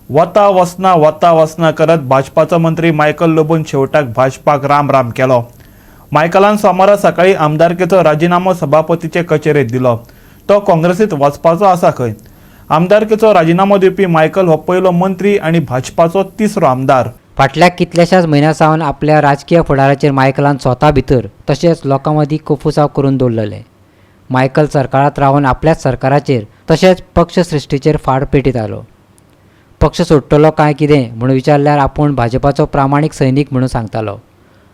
वता वचना वता वचना करत भाजपाचो मंत्री मायकल लोबोन शेवटाक भाजपाक राम राम केलो. मायकलान सोमारा सकाळी आमदारकेचो राजिनामो सभापतीचे कचेरेत दिलो. तो काँग्रेसीत वचपाचो आसा खंय. आमदारकेचो राजिनामो दिवपी मायकल हो पयलो मंत्री आनी भाजपाचो तिसरो आमदार. फाटल्या कितल्याशाच म्हयन्यां सावन आपल्या राजकीय फुडाराचेर मायकलान स्वता भितर तशेंच लोकां मदीं कोफुसांव करून दवरलेलें. मायकल सरकारांत रावन आपल्याच सरकाराचेर तशेंच पक्षश्रेश्ठीचेर फार पेटीत आयलो. पक्ष सोडटलो काय कितें म्हूण विचारल्यार आपूण भाजपाचो प्रामाणीक सैनीक म्हणून सांगतालो.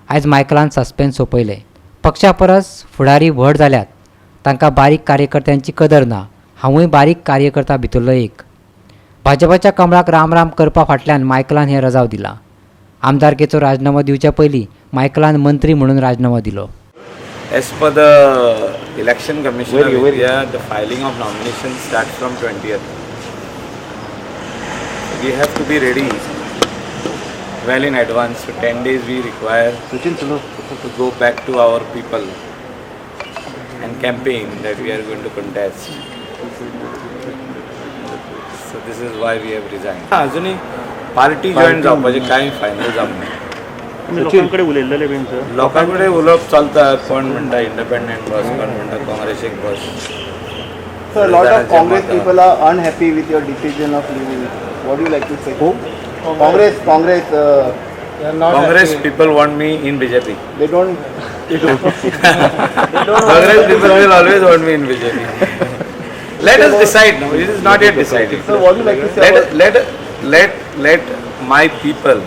आयज मायकलान सस्पेन्स सोंपयलें. पक्षा परस फुडारी व्हड जाल्यात, तांकां बारीक कार्यकर्त्यांची कदर ना. हांवूय बारीक कार्यकर्ता भितरलो एक. भाजपाच्या कमळाक राम राम करपा फाटल्यान मायकलान हें रजाव दिलां. आमदारकेचो राजिनामो दिवच्या पयलीं मायकलान मंत्री म्हणून राजिनामो दिलो. As per the Election Commission of India, the filing of nominations starts from 20th. We have to be ready well in advance. So 10 days we require to go back to our people and campaign that we are going to contest. So this is why we have resigned. अजूनही party join जावपाचें कांय final जावंक ना. तुमी लोकां कडेन उलयल्ले बीन sir? लोकां कडेन उलोवप चलता. कोण म्हणटा इंडिपेंडंट बस, कोण म्हणटा काँग्रेसीक बस. So a lot of Congress people are unhappy with your decision of leaving. What do you like to say? Who? Congress, Congress, Congress people want me in BJP. They don't. They don't. Congress people will always want me in BJP. Let us decide now. It is not yet decided. So what do you like to say Let about- let my people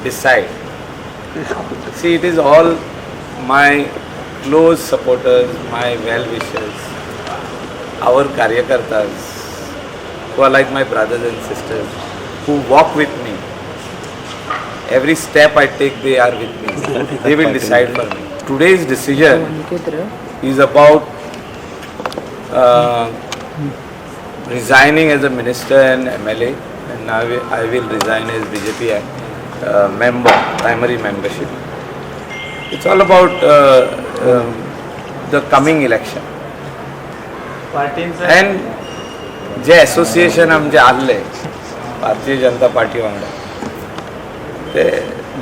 decide. See, it is all my close supporters, my well wishers, our karyakartas, who are like my brothers and sisters, who walk with me. Every step I take, they are with me. They will decide for me. Today's decision is about resigning as a minister and MLA, and now I will resign as BJP member, primary membership. It's all about the coming election. And J association आमचे आहले Bharatiya Janata party वांगडा, ते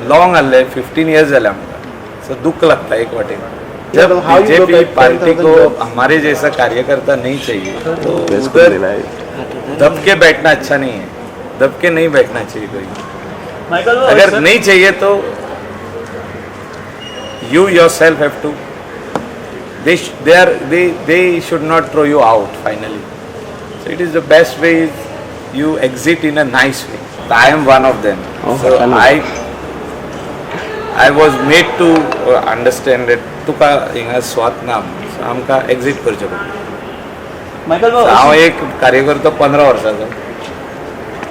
long आहले, 15 years जाले आमकां. So दुःख लागता एक वाटेन. जब How you look BJP at party 10,000 co jobs? हमारे जैसा कार्यकर्ता नहीं चाहिए तो उधर दब के बैठना अच्छा नहीं है. दब के नहीं बैठना चाहिए कोई. मायकल, अगर नहीं चाहिए तो you yourself have to, they are they should not throw you out finally. So it is the best way is you exit in a nice way. I am one of them. So I was made to understand that तुका हिंगा स्वात ना, so आमकां exit करचें पडलें. Michael, हांव एक कार्यकर्तो 15 वर्साचो.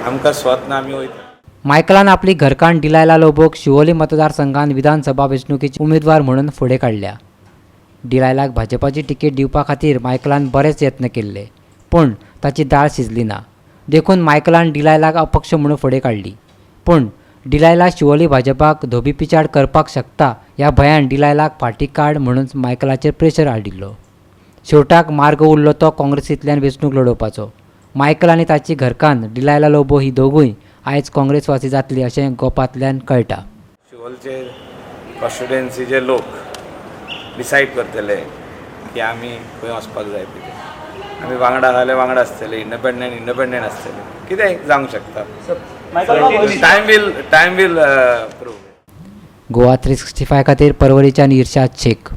आमकां स्वात ना, आमी वयता. मायकलान आपली घरकान्न डिलायला लोबोक शिवोली मतदारसंघात विधानसभा वेंचणुकेचे उमेदवार म्हणून फुडें काडल्या. डिलायलाक भाजपाची तिकेट दिवपा खातीर मायकलान बरेच यत्न केल्ले, पूण ताची दाळ शिजली ना. देखून मायकलान डिलायलाक अपक्ष म्हणून फुडें काडली. पूण डिलायला शिवोली भाजपाक धोबी पिछाड करपाक शकता ह्या भंयान डिलायलाक फाटीं काड म्हणून मायकलाचेर प्रेशर हाडिल्लो. शेवटाक मार्ग उरलो तो काँग्रेसींतल्यान वेंचणूक लडोवपाचो. मायकल आनी ताची घरकान्न डिलायला लोबो ही दोगूय आयज काँग्रेसवासी जातली अशें गोपांतल्यान कळटा. शिवोलचे कॉन्स्टिट्युएन्सीचे लोक डिसायड करतले की आमी खंय वचपाक जाय कितें. आमी वांगडा जाल्यार वांगडा आसतले, इंडिपेंडंट इंडिपेंडंट आसतले, कितेंय जावंक शकता. Time will prove. Goa 365 खातीर परवरीच्यान इर्शाद शेख.